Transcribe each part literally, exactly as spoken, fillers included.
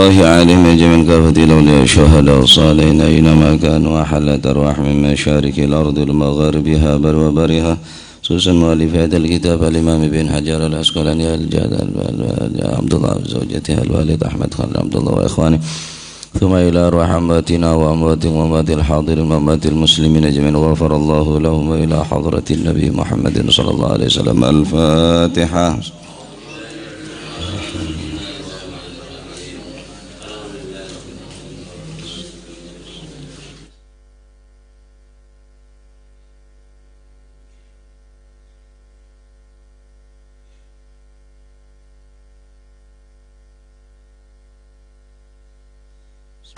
الله عليهم أجمعين كافة الأولياء الشهداء الصالحين أينما كانوا أحلت أرواحهم من مشارق الأرض لمغاربها برها وبحرها. خصوصا مؤلف هذا الكتاب الإمام ابن حجر العسقلاني الجاد عبد الله وزوجته الوالد أحمد خالد عبد الله وإخوانه، ثم إلى أرواح أمواتنا وأمواتكم وأموات الحاضرين وأموات المسلمين أجمعين، غفر الله لهم، وإلى حضرة النبي محمد صلى الله عليه وسلم. الفاتحة.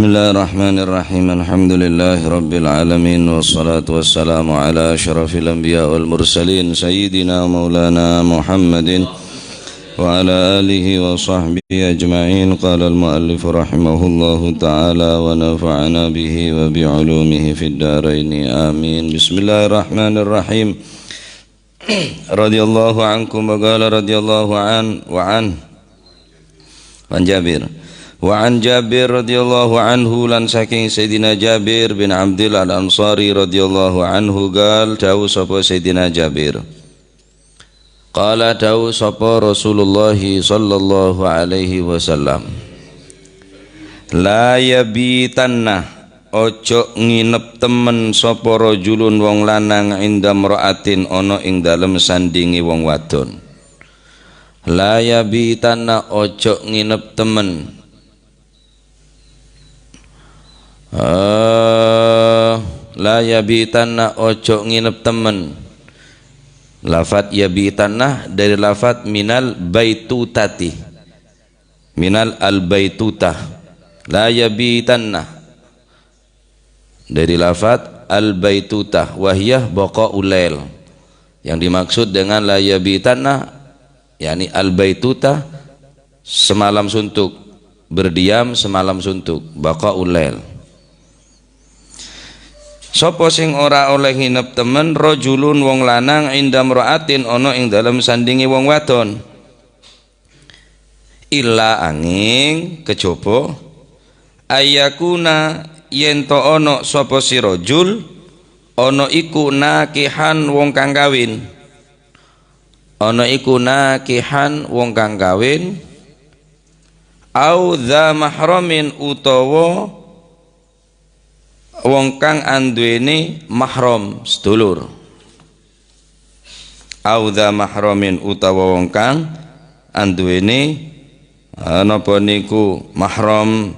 بسم الله الرحمن الرحيم. الحمد لله رب العالمين، والصلاة والسلام على أشرف الأنبياء والمرسلين، سيدنا مولانا محمد وعلى آله وصحبه أجمعين. قال المؤلف رحمه الله تعالى ونفعنا به وبعلومه في الدارين، آمين. بسم الله الرحمن الرحيم. رضي الله عنكم وقال رضي الله عن، وعن، عن جابر. وعن جابر رضي الله عنه، lan saking Sayyidina Jabir bin Abdillah Al-Ansari radhiyallahu anhu, qal, dawuh sapa Sayyidina Jabir. Qala, dawuh sapa Rasulullah sallallahu alaihi wasallam, "La yabitanna, ojo nginep temmen sapa rajulun wong lanang inda mra'atin ana ing dalem sandhinge wong wadon." La yabitanna, ojo nginep temmen. Eh, la yabitanna, ojo nginep temmen. Lafat yabitanna dari lafat minal baitutati. Minal al-baitutah. La yabitanna. Dari lafat al-baitutah, wahiyah baqa'ul lail. Yang dimaksud dengan la yabitanna, yakni al-baitutah, semalam suntuk, berdiam semalam suntuk, baqa'ul lail. Sapa sing ora oleh nginep temmen, rajulun, wong lanang, inda mra'atin, ana ing dalem sandhinge wong wadon. Illa, anging kejaba, ayyakuna, yen to ana sapa si rajul, ana iku nakihan, wong kang kawin. Ana iku nakihan, wong kang kawin, au dza mahramin, utawa wong kang anduwèni mahram, sedulur. Au dza mahramin, utawa wong kang anduwèni, eh, napa niku, mahram,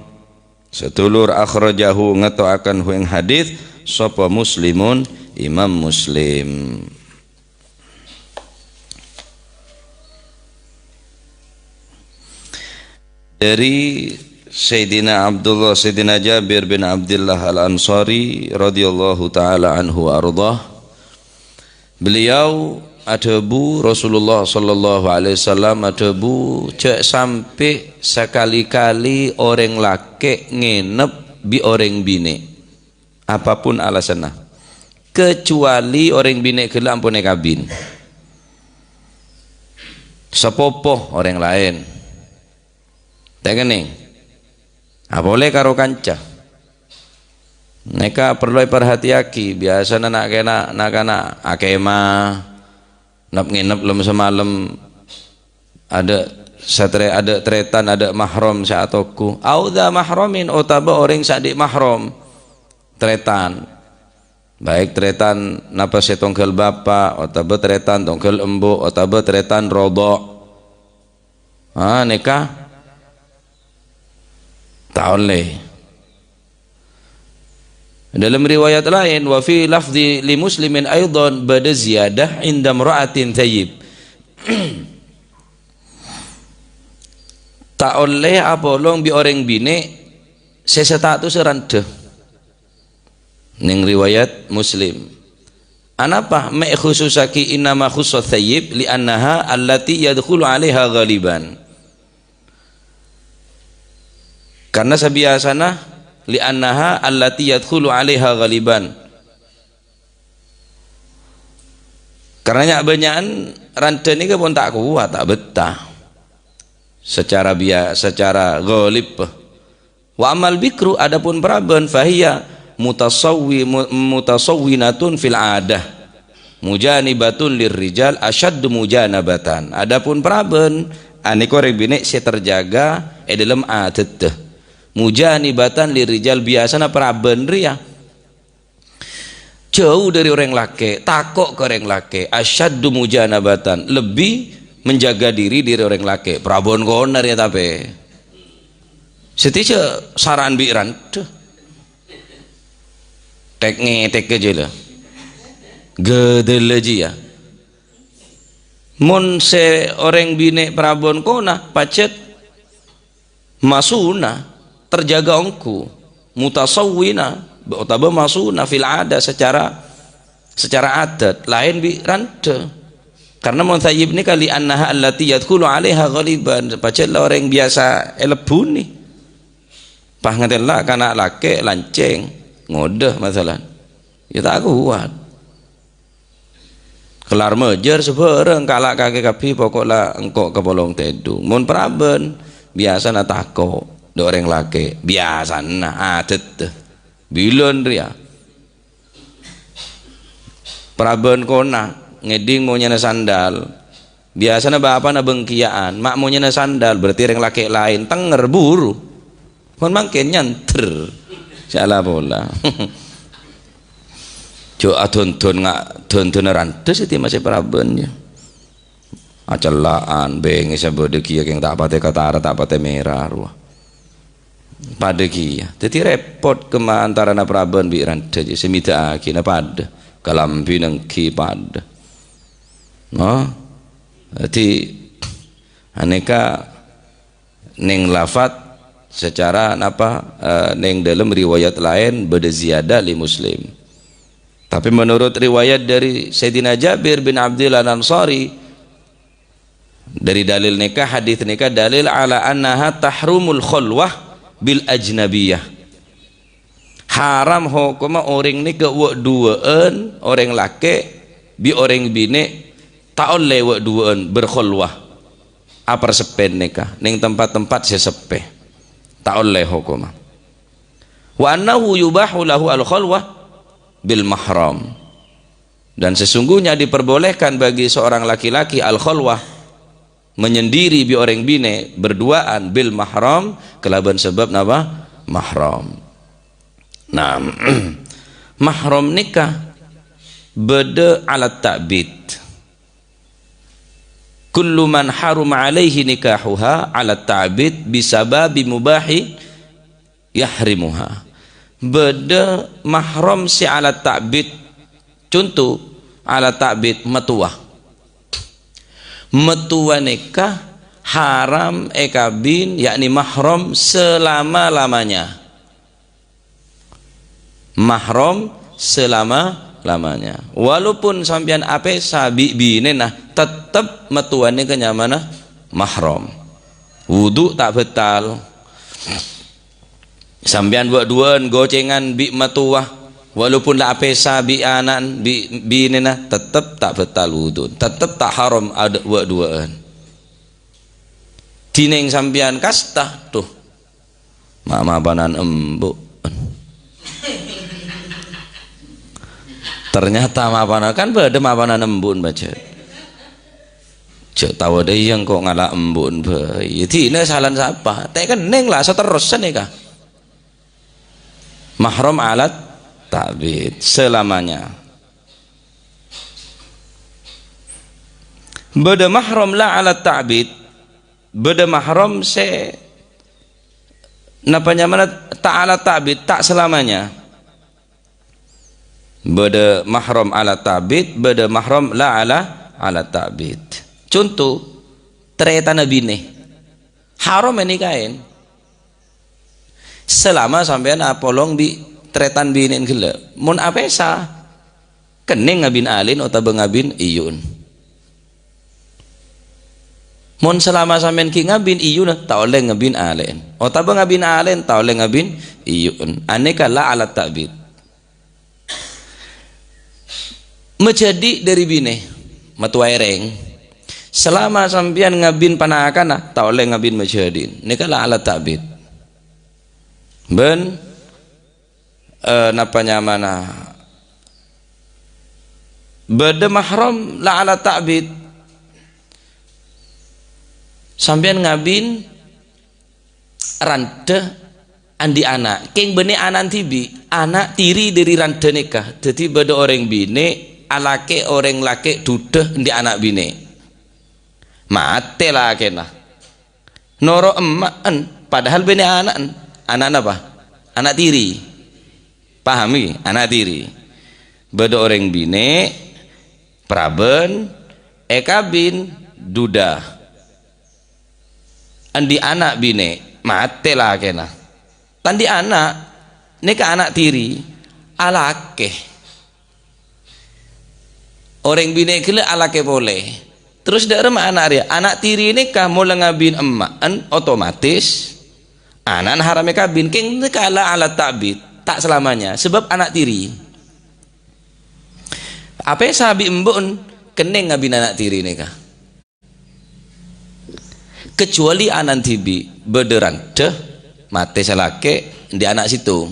sedulur. Akhrajahu, ngeto'aken hu ing hadis, sapa Muslimun, Imam Muslim. Dari Sayyidina Abdullah, Sayyidina Jabir bin Abdullah Al-Ansari radhiyallahu ta'ala anhu wa ardhah, beliau adhâbu, Rasulullah sallallahu alaihi wasallam adhâbu, "Jhâ' sampè' sakali-kali orèng lakè' ngènep bi' orèng binè'." Apapun alasanna, kecuali orèng binè' ghellâ' ampon èkabin. Sapopo orèng laèn. Ta' kennèng. Apolè karo kanca. Nèka parlo èparhatèyaghi, biyasana na'-, na'-, na'-, kana' akèma, nep-ngènep lem-samalem, adâ' satre-, adâ' tarètan, adâ' mahram sè atoghu. Au dza mahramin, otabâ orèng sè andi' mahram. Tarètan. Baik tarètan napa sè tongghâl bapa', otabâ tarètan tongghâl embu', otabâ tarètan rodho'. Ah, nèka ta' ollè. Dalam riwayat laèn, wa fi lafdzi li Muslimin aidhan ba'da ziyadah inda imra'atin thayyib. Ta' ollè apolong bi' orèng binè' sè statussa randhâ. Neng riwayat Muslim. Anapa mè' khususaghi innama khussa thayyib li annaha allati yadkhulu 'alaiha ghaliban. Karena sabiyasana, "Li'annaha allati yadkhulu 'alaiha ghaliban." Karena nya'-bânnya'an randhâ nèka pon ta' kowat, ta' bettah. Secara biya-, secara ghalib. Wa ammal bikru, adapun paraban, fahiya mutasawwi-, mu-, mutasawwinatun fil adah, mujanibatun lirrijal asyaddu mujanabatan. Adapun paraban, anèka orèng binè' sè terjaga è dâlem adâddhâ. Mujanibatan lirrijal, biyasana paraban rèya jhâu dâri orèng lakè', tako' ka orèng lakè', asyaddu mujanabatan, lebbi menjaga diri dâri orèng lakè'. Paraban kona rèya tapè. Sèttèjâ sara'an bi' randhâ. Tek-ngètek jâ la. Ghâdâlla jiyâ. Mon sè orèng binè' paraban kona, pajhât masuna, terjaga ongghu, mutasawwina, otabâ masuna fil ada secara, secara adat, laèn bi' randhâ. Karena mon thayyib nèka li annaha allati yadkhulu alaiha ghaliban, pajhât la orèng biyasa èlebbhunè. Pas ngatèla' kana' lakè' lancèng, ngodâ masalan. Ya ta' kowat. Kellar majâr sabhârâng, kala' kakè kabbhi, pokok la engko' kapolong tèdung. Mon paraban, biyasana tako' dâ' orèng lakè', biyasana, adât. Bilân rèya. Paraban kona, ngèdhing monyèna sandal. Biyasana bapa'na bengkiya'an, ma' monyèna sandal, berarti orèng lakè' laèn, tèngèr buru. Mon mangkèn nyandher. Sala pola. Jhâ' adhondhon nga-, dhondhonna randhâ sè dimma sè paraban, ya. Acella'an, bengè sè bâdâ kèya kèng ta' patè katara, ta' patè mèra, rowa. Padâ kèya. Dâddhi rèpot kemma antarana paraban bi' randhâ, ya, sè mèdâ'aghi, na padâ. Kalambhi nèngghi padâ. No? Dâddhi, anèka neng lafat secara napa, eh, neng dalam riwayat laèn bâdâ ziyadah li Muslim. Tapi menurut riwayat dari Sayyidina Jabir bin Abdillah Al-Ansari, dari dalil nèka, hadits nèka dalil ala annaha tahrumul khulwah bil ajnabiyah. Haram hokomma orèng nèka wâ'-duwâ'ân, orèng lakè' bi' orèng binè' ta' ollè wâ'-duwâ'ân berkhulwah. Aperseppèn nèka neng tempat-tempat sè seppè. Ta' ollè hokomma. Wa annahu yubahu lahu al-khulwah bil mahram. Dan sesungguhnya diperbolehkan bagi seorang laki-laki al-khulwah, menyendiri bi' orèng binè' berduaan bil mahram, kalabân sabâb napa? Mahram. Nah, mahram nèka bâdâ alat ta'bid. Kullu man haruma alaihi nikahuha ala ta'bid bisababi mubahi yahrimuha. Bâdâ mahram sè ala ta'bid. Conto, ala ta'bid matowa. Matowa nèka haram èkabin, yakni mahram selama-lamanya. Mahram selama-lamanya. Walaupun sampèyan apèsa bi' binèna, tettep matowa nèka nyamana mahram. Wudu ta' bâtal. Sampèyan wâ'-duwâ'ân gocèngan bi' matowa, walaupun la apèsa bi' ana'na, bi' binèna, tettep ta' bâtal wudu, tettep ta' haram adâ' wâ'-duwâ'ân. Dhinèng sampèyan kasta, tuh, ma'-mapanan embu'. Ternyata mapanan, kan bâdâ mapanan embu'en, Pak. Jhâ' tao dâ' iyâ engko' ngala' embu'en bhâi. Dina salan sapa? Ta' kennèng la saterrossa nèka. Mahram alat ta'bid selamanya. Bâdâ mahram la alat ta'bid, bâdâ mahram sè napa nyamana ta' alat ta'bid, ta' selamanya. Bâdâ mahram ala ta'bid, bâdâ mahram la ala, ala ta'bid. Conto, tarètanna binè. Haram ènikaèn. Selama sampèyan apolong bi' tarètan binè'en ghellâ'. Mon apèsa, kennèng ngabin alè'en otabâ ngabin iyu'en. Mon selama sampèyan ghi' ngabin iyu'na, ta' ollè ngabin alè'en. Otabâ ngabin alè'en, ta' ollè ngabin iyu'en. Anèka la ala ta'bid. Majhâdi' dâri binè, matowa èrèng. Selama sampèyan ngabin panakanna, ta' ollè ngabin majhâdi'en. Nèka la ala ta'bid. Bân, eh, napa nyamana? Bâdâ mahram la ala ta'bid. Sampèyan ngabin randhâ andi' ana'. Kèng bânnè ana'na dhibi', ana' tiri dâri randhâ nèka. Dhâddhi bâdâ orèng binè' alakè orèng lakè' dhudhâ andi' ana' binè'. Matè lakèna. Noro' emma'en, padahal bânnè ana'en. Ana' napa? Ana' tiri. Paham iki? Ana' tiri. Bâdâ orèng binè', parabân, èkabin, duda. Andi' ana' binè', matè lakèna. Ta' andi' ana', nèka ana' tiri, alakè. Orèng binè' ghellâ' alakè polè. Terros dâ' remma ana' rèya? Ana' tiri nèka mola ngabin emma'en, otomatis ana'na haram èkabin. Kèng nèka la ala ta'bid, ta' selamanya, sabâb ana' tiri. Apèsa bi' embu'en kennèng ngabin ana' tiri nèka. Kecuali ana'na dhibi' bâdâ randhâ, matè sè lakè', andi' ana' sèttong.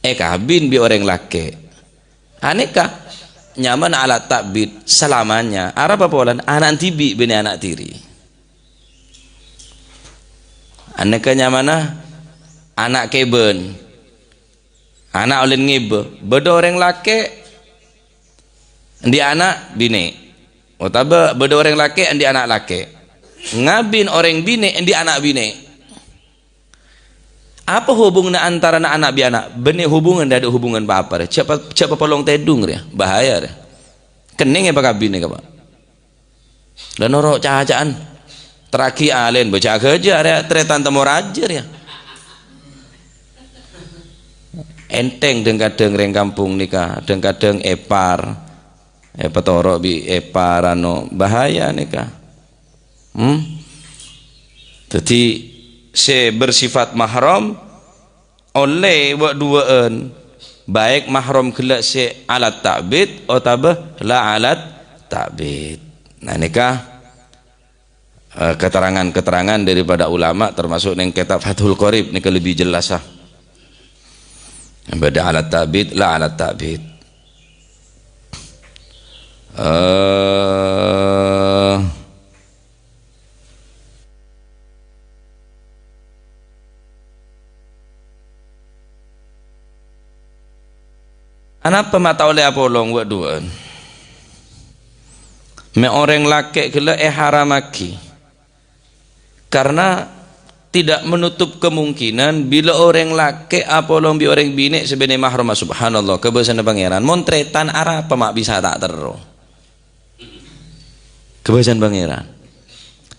Èkabin bi' orèng lakè'. Anèka nyamana ala ta'bid selamanya. Arapa polana? Ana'na dhibi' bânnè ana' tiri. Anèka nyamana ana' kèbân. Ana' ollèna ngèbâ. Bâdâ orèng lakè' andi' ana' binè'. Otabâ bâdâ orèng lakè' andi' ana' lakè'. Ngabin orèng binè' andi' ana' binè'. Apa hubunganna antarana ana' bi' ana'? Bânnè hubungan, tadâ' hubungan pa-apa rè. Jhâ' pa-, jhâ' papolong tèdung rèya. Bahaya rè. Kennèng èpakabin nèka, Pa'. La noro' caca'an. Terraghi alèn, bâjâ ghâjâ, arèya tarètan temmo rajâ rèya. Ènthèng dhâng-kadhâng rèng kampong nèka, dhâng-kadhâng èpar. Èpatoro' bi' èpar, ano, bahaya nèka. Hmm? Dhâddhi, sè bersifat mahram, ollè wâ'-duwâ'ân, baik mahram ghellâ' sè alat ta'bid otabâ la alat ta'bid. Nah, nèka, eh, keterangan-keterangan daripada ulama, termasuk neng kitab Fathul Qorib, nèka lebih jelas, ah. Bâdâ alat ta'bid, la alat ta'bid. Eh, Anapa ma' ta' ollè apolong wâ'-duwâ'ân? Mè' orèng lakè' ghellâ' èharammaghi. Karena tidak menutup kemungkinan bilâ orèng lakè' apolong bi' orèng binè' sè bânnè mahramma, subhanallah, kabâsana Pangèran. Mon tarètan arapa ma' bisa ta' terro? Kabâsana Pangèran.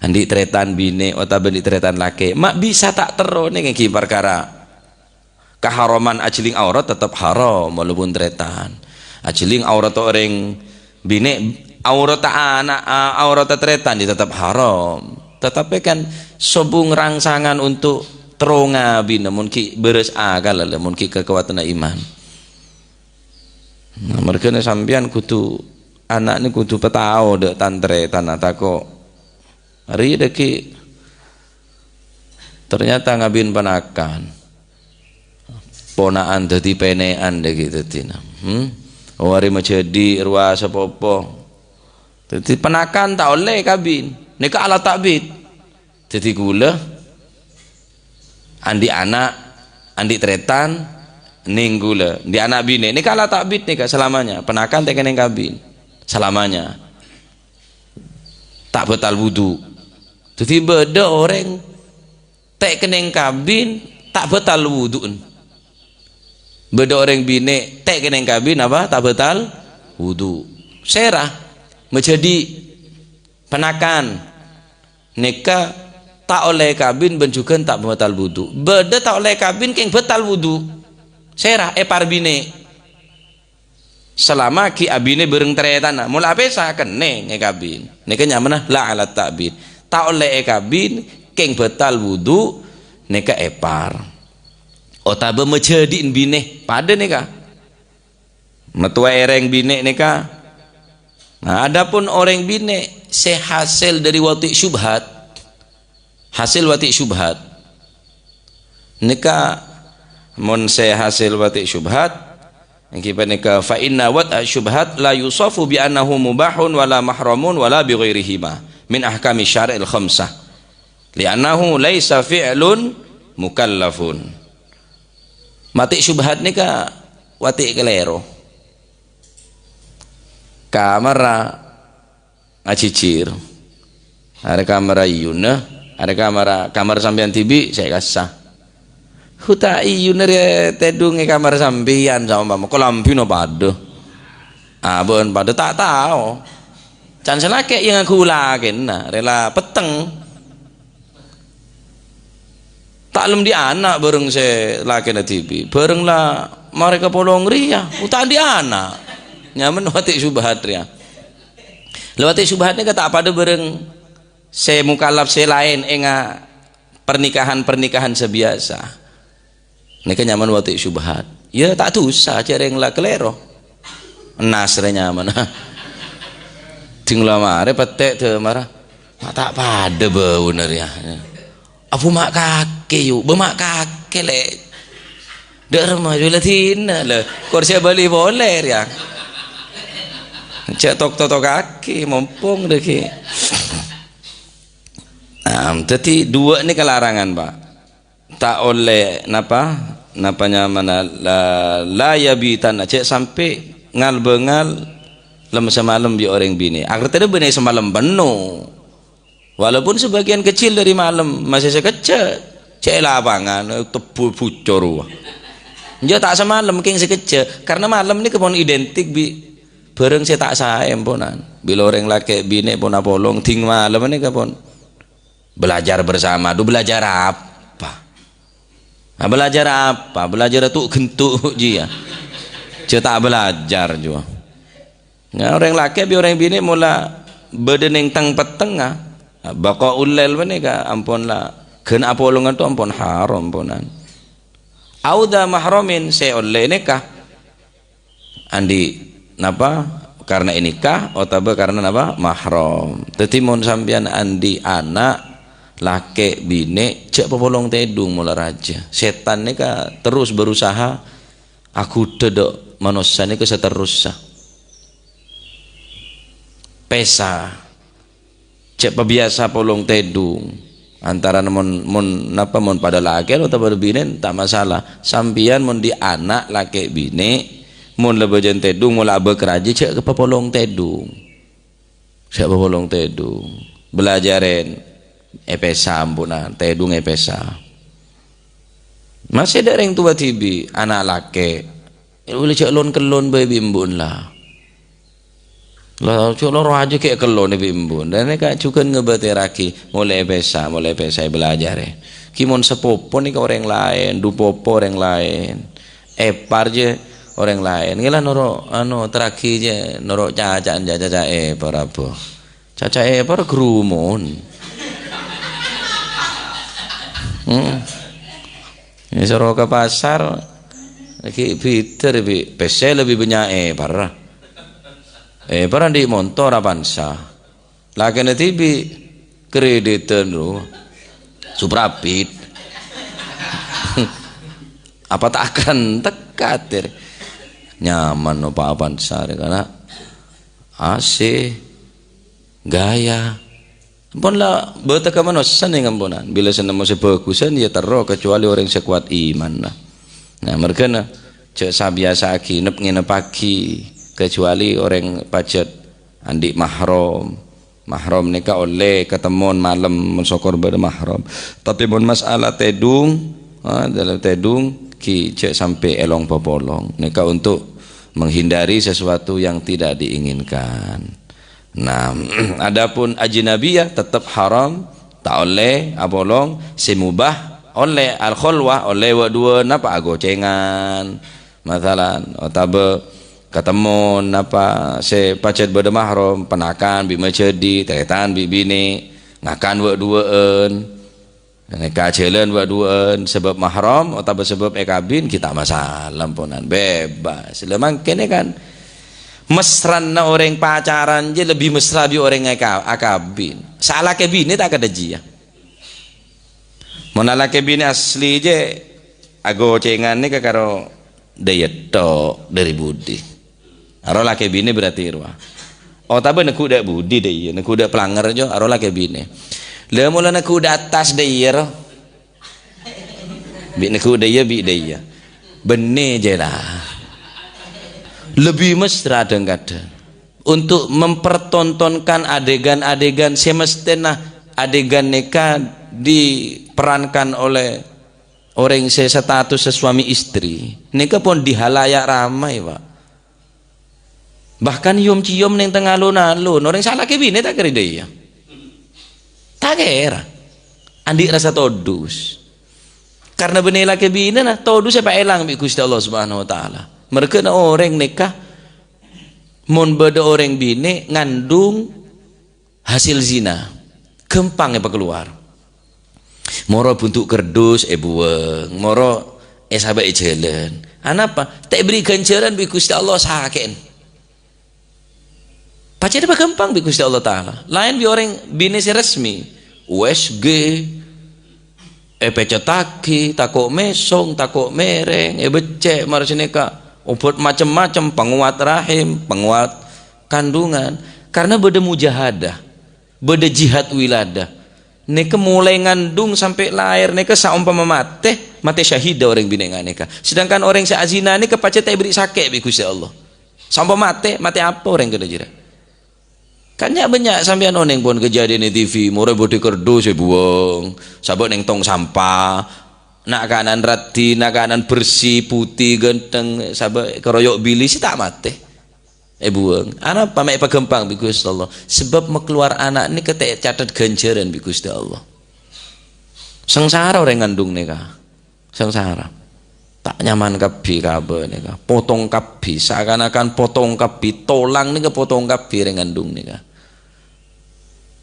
Andi' tarètan binè' otabâ andi' tarètan lakè', ma' bisa ta' terro nèng èngghi parkara kaharaman ajhâling aurat tetep haram, walaupun tarètan. Ajhâling aurat orèng binè', aurat ana', a-, aurat tarètan, ya tetep haram. Tetapi kan sobung rangsangan untuk terro ngabina, mon ghi' bârâs akal, mon ghi' kakowadhânna iman. Nah, marghâna sampèyan kodhu, ana' nè kodhu patao dâ' tan-tarètan, tako' Arèya dhâggi' ternyata ngabin panakan. Pona'an dhâddhi pènè'an dhâggi' dhâddhina. Hmm? Oh, arè majhâdhi' rowa sapopo. Dhâddhi panakan ta' ollè kabin. Nèka alat ta'bid. Dhâddhi ghulâ andi' ana', andi' tarètan, nèng ghulâ. Andi' ana' binè'. Nèka alat ta'bid nèka selamanya. Panakan ta' kennèng kabin. Selamanya. Ta' bâtal wudu. Dhâddhi bâdâ orèng ta' kennèng kabin, ta' bâtal wudu'en. Bâdâ orèng binè' ta' kennèng kabin apa? Ta' bâtal wudu. Sèra majhâdhi' panakan. Nèka ta' ollè kabin bân jhughân ta' bâtal wudu. Bâdâ ta' ollè kabin kèng bâtal wudu. Sèra èpar binè'. Salama ghi' abinè bhâreng tarètanna, mola apèsa kennèng èkabin. Nèka nyamana la alat ta'bid. Ta' ollè èkabin, kèng bâtal wudu, nèka èpar. Otabâ majhâdhi'en binè, padâ nèka. Mattowa èrèng binè nèka. Nah, adapun orèng binè sè hasèl dâri wati' syubhat, hasèl wati' syubhat. Nèka mon sè hasèl watè' syubhat, ènggi panèka, "Fa inna wat'a syubhat la yusafu bi annahu mubahun wala mahramun wala bi ghairihima min ahkami syar'il khamsah, li'annahu laisa fi'lun mukallafun." Watè' syubhat nèka watè' kalèro. Kamarra ajhijhir. Arè kamarra iyuna, arè kamarra, kamar sampèyan dhibi' sè kassa. Hu ta' iyuna rè tèdung è kamar sampèyan, saompama kalambhina padâ. Abâ'na padâ, ta' tao. Can sè lakè' iyâ nganggu lakèna, rè la petteng. Ta' lem andi' ana' bhâreng sè lakèna dhibi'. Bhâreng la marè kapolong rèya, hu ta' andi' ana'. Nyamana watè' syubhat rèya. La watè' syubhat nèka ta' padâ bhâreng sè mukallaf sè laèn ènga pernikahan-pernikahan sè biyasa. Nèka nyamana watè' syubhat. Yâ ta' dhusa, jhâ' rèng la kalèro. Nas rè nyamana. Dhing la marè pettè' dâmara. Ma' ta' padâ bâuna rèya. Abu ma' kakè, yu, bâ ma' kakè, lè'. Dâ' remma, yu, la dina, lè. Kor sè bâli polè rèya. Jhâ' tok-totokaghi, mompong dâggi'. Nah, dhâddhi duwâ' nèka larangan, Pak. Ta' ollè napa? Napa nyamana la, la yabitan, jhâ' sampè' ngal-bângal lem-samalem bi' orèng binè'. Artèna binè' samalem penno. Walaupun sebagian kecil dari malem, masè sakejjhâ'. Jhâ' è lapangan, tebbu bucor, wah. Jhâ' ta' samalem, kèng sakejjhâ'. Karena malem nèka pon identik bi' bhâreng sè ta' saè, emponan. Bilâ orèng lakè' binè' pon apolong, dhing malem nèka pon belajar bersama. Dhu belajar apa? Nah, belajar apa? Belajar tu' ghentu' jiyâ. Jhâ' ta' belajar jiyâ. Nah, orèng lakè' bi' orèng binè' mola bâdâ neng teng-pettengnga. Nah, bâkal ollè panèka ampon la ghân apolongan tu ampon haram ponan. Au dza mahramin sè ollè nèka andi' napa? Karena nikah otabâ karena napa? Mahram. Dhâddhi mon sampèyan andi' ana' lakè' binè', jhâ' papolong tèdung mola rajâ. Sètan nèka terus berusaha aghudhâ dâ' manossa nèka saterrossa. Pèsa. Jhâ' pabiyasa polong tèdung. Antarana mon, mon, napa, mon padâ lakè' otabâ binè' ta' masalah. Sampèyan mon andi' ana' lakè' binè', mon la bâjâna tèdung, mola abâk rajâ, jhâ' papolong tèdung. Jhâ' papolong tèdung. Belajarè è pèsa amponan, tèdung è pèsa. Masè dâ' rèng towa dhibi', ana' lakè'. Ollè jhâ' lon-kellon bhâi bi' embu'en la. La, jhâ' loro ajâ ghi' kellon bi' embu'en. Dâ' nèka jhughân ngabâtèrraghi, molè è pèsa, molè è pèsa èbâlâjârè. Ghi' mon sapopo nèka orèng laèn, dhu popo orèng laèn. Èpar jâ orèng laèn. Ngèla noro', anu, terraghi jâ noro' caca'an jâ caca' èpar abâ. Caca' èpar grumon. Hmm. Èsoro ka pasar, ghi' bhidhâr bi' pèssè lebbi bânnya' èpar. Èpar andi' montor Avanza. Lakèna dhibi' kreditan, ro. Suprapit. Apa ta' akan tekka atèr? Nyaman no pa-, Avanza rè, kana A C, gaya. Ampon la bâtèka manossa nèng amponan. Bilâ sè nemmo sè bhâghusân, ya terro, kecuali orèng sè kowat imanna. Nah, merghâna jhâ' sabiyasa'aghi nep-, ngeneppaghi, kecuali orèng pajhât andi' mahram. Mahram nèka ollè katemmon malem, mon sokor bâdâ mahram. Tapè mon masalah tèdung, ha, dalam tèdung, ghi' jhâ' sampè' èlong-papolong. Nèka untuk menghindari sesuatu yang tidak diinginkan. Nah, adapun ajnabiyah tetep haram, ta' ollè apolong, sè mubah ollè, al-khalwah ollè wâ'-duwâ'ân, napa, aghocèngan, masalan, otabâ katemmon, napa, sè pajhât bâdâ mahram, ponakan bi' majhâdhi, tarètan bi' binè', ngakan wâ'-duwâ'ân. Nèka ajhâlân wâ'-duwâ'ân sabâb mahram otabâ sabâb èkabin, ghi' ta' masalah, amponan, bebas. La mangkènè kan, mesrana orèng pacaran jâ lebbi mesra bi' orèng èka-, akabin. Saalakè binè ta' kadhâjâ. Mon alakè binè asli jâ, Agocengan nèka karo dâiyâ tok, dâri budi. Aro lakè binè berarti rowa. Otabâ neggu' dâ' budi dâiyâ, neggu' dâ' palanger jo, aro lakè binè. Lha mola neggu' dâ' attas dâiyâ ro. Bi' neggu' dâiyâ, bi' dâiyâ. Bânnè jâ la. Lebbi mesra dhâng-kadhâng. Untuk mempertontonkan adegan-adegan semestèna adegan nèka diperankan oleh orèng sè status suami istri. Nèka pon di halayak ramai, Pak. Bahkan yom-ciyom neng tengnga alun-alun, orèng sè lakè binè ta' kèra dâiyâ. Ta' kèra. Andi' rasa todus. Karena bânnè lakè binè na, todus sè paèlang bi' Ghustè Allah Subhanahu wa Ta'ala. Mergâna orèng nèka mon bâdâ orèng binè ngandung hasil zina, ghâmpang èpakalowar. Moro buntu' kardus èbuwâng, moro èsabâ' è jhâlân. Anapa? Ta' èberri' ghânjhârân bi' Ghustè Allah sakè'en. Pajhât èpaghâmpang bi' Ghustè Allah Ta'ala. Laèn bi' orèng binè sè resmi, U S G, èpècèttaghi, tako' mèsong, tako' mèrèng, èbeccè', mara sanèka obat macem-macem, penguat rahim, penguat kandungan. Karena bâdâ mujahadah, bâdâ jihad wiladah. Nèka molaè ngandung sampè' laèr nèka saompama matè, matè syahida orèng binè nga' nèka. Sedangkan orèng sè azina nèka pajhât ta' èberri' sakè' bi' Ghustè Allah. Saompama matè, matè apa orèng ghânèka jârèya? Kan nya'-bânnya' sampèyan onèng pon kajhâdhiyân è T V, moro budi kardus èbuwâng, sabâ' neng tong sampah, na'-kana'an raddhin, na'-kana'an bersih, putih, ganteng, sabâ' karoyok bili sè ta' matè. Èbuwâng. Anapa ma' èpaghâmpang bi' Ghustè Allah? Sabâb makalowar ana' nèka ta' ècatet ghânjhârân bi' Ghustè Allah. Sangsara orèng ngandung nèka. Sangsara. Ta' nyaman kabbhi kabâ nèka. Potong kabbhi, seakan-akan potong kabbhi, tolang nèka potong kabbhi rèng ngandung nèka.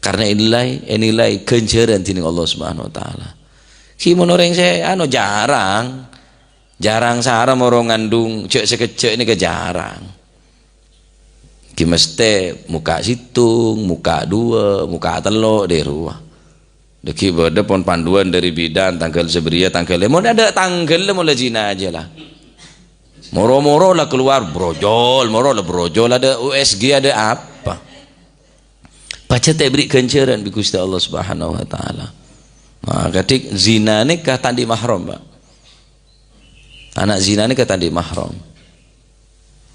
Karena ènilai, ènilai ghânjhârân dhinèng Allah Subhanahu wa Ta'ala. Ghi mon orèng sè, anu, jarang. Jarang sara moro ngandung, jhâ' sakejjhâ' nèka jarang. Ghi mastè mokka' sèttong, mokka' duwâ', mokka' tello', dâ' rowa. Dâgghi' bâdâ pon panduan dâri bidan, tangghâl sabâriyâ, tangghâl, mon adâ' tangghâl, mola zina jâ la. Moro-moro la kalowar brojol, moro la brojol, adâ' U S G, adâ' apa? Pajhât ta' èberri' ghânjhârân bi' Ghustè Allah Subhanahu wa Ta'ala. Nah, kadhi zina nèka ta' andi' mahram, Pak. Ana' zina nèka ta' andi' mahram.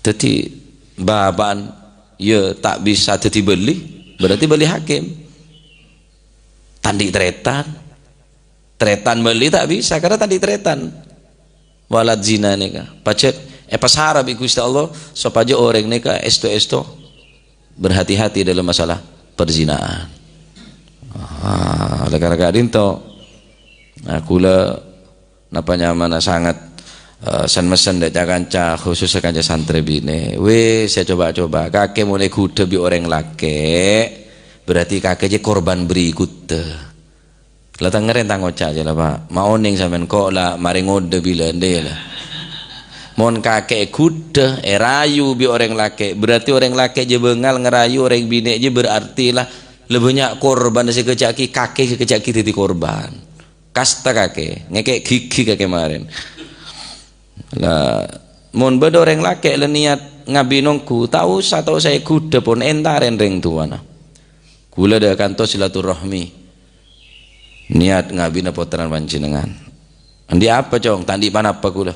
Dhâddhi, bapa'an, ya, ta' bisa dhâddhi bâli, berarti bâli hakim. Ta' andi' tarètan. Tarètan bâli ta' bisa, karena ta' andi' tarètan. Walad zina nèka. Pajhât èpasara bi' Ghustè Allah, sopajâ orèng nèka èsto-èsto berhati-hati dalam masalah perzinaan. Ah, oleh karena ka'dinto, nah, kaulâ napa nyamana sanget, eh, sen-messen dâ' ca-kanca, khususnya kanca santrè binè. Wis, ya coba-coba. Kakè mon èghudhâ bi' orèng lakè', berarti kakè jâ korban berikutnya. La tengngèrè tang oca' jâ la, Pak. Ma' onèng sampèyan ko' la marè ngodâ bilân dâ' la. Mon kakè èghudhâ, èrayu bi' orèng lakè', berarti orèng lakè' jâ bângal ngarayu orèng binè' jâ berarti la, la bânnya' korban sè kèjhâ'aghi, kakè sè kèjhâ'aghi dhâddhi korban. Kasta kakè, ngèkè' ghighi kakè marèn. La, mon bâdâ orèng lakè' la niat ngabin ongghu, ta' osa, ta' osa èghudhâ pon, èntarè rèng towana. Kaulâ dâ' kantos silaturahmi. Niat ngabina pottrana panjhennengngan. Andi' apa, Cong? Ta' andi' panapa kaulâ.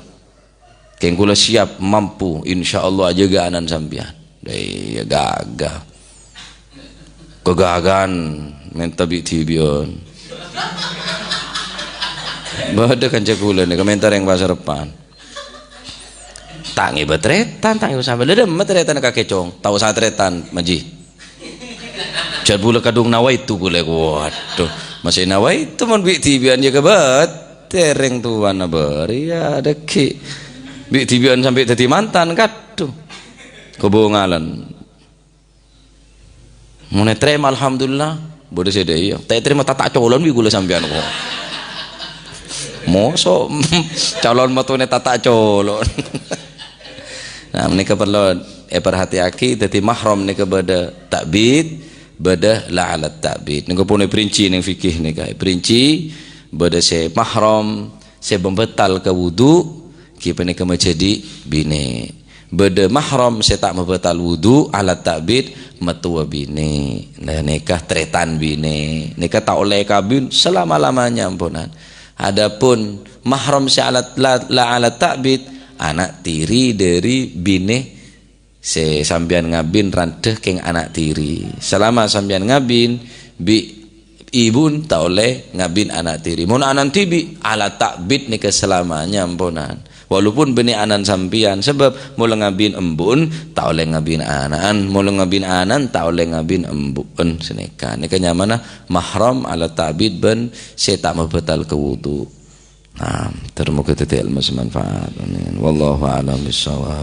Kèng kaulâ siap, mampu, insyaallah ajâgâ ana'na sampèyan. Dâ' iyâ ghâghâ. Kaghâghâ'ân mènta bi'-dhibi'ân. Bâdâ kanca kaulâ nèka mènta rèng Pasar Reppa'an. Ta' ngèbâ tarètan, ta' ngèbâ sampèyan. Lha, dâmma tarètanna kakè, Cong? Ta' osa tarètan, Maji. Jhâ' bulâ kadhung nawaitu bulâ. Waduh, masih nawaitu mon bi'-dhibi'ân ya kèbât. Terrèng towana bâri' ya dâgghi'. Bi'-dhibi'ân sampè' dhâddhi mantan, kadhu. Kobongalan. Mon ètarèma, alhamdulillah. Bâdâ sè dâ' iyâ. Ta' ètarèma tata' colon bi' kaulâ sampèyan kok. Mosok calon matona tata' colon. Nah, panèka parlo èparhatèyaghi, dhâddhi mahram nèka bâdâ ta'bid, bâdâ la'alat ta'bid. Nèka pon èprinci neng fikih nèka. Èprinci bâdâ sè mahram, Sè mabâtal ka wudhu, ghi panèka majhâdhi binè. Bâdâ mahram sè ta' mabâtal wudhu, alat ta'bid, mattowa binè. Lah, nèka tarètan binè. Nèka ta' ollè kabin selama-lamanya, amponan. Adapun mahram sè alat la, la alat ta'bid, ana' tiri dâri binè sè sampèyan ngabin randhâ kèng ana' tiri. Salama sampèyan ngabin bi' ibun, ta' ollè ngabin ana' tiri. Mon ana'na dhibi', alat ta'bid nèka salamanya, amponan. Walaupun bânnè ana'na sampèyan, sabâb mola ngabin embu'en, ta' ollè ngabin ana'na. Mola ngabin ana'na, ta' ollè ngabin embu'en, sanèka. Nèka nyamana mahram alat ta'bid bân sè ta' mabâtal ka wudhu. Nah, ter-, moga dhâddhi ilmu sè manfaat. Amin. Wallahu a'lam bishawab.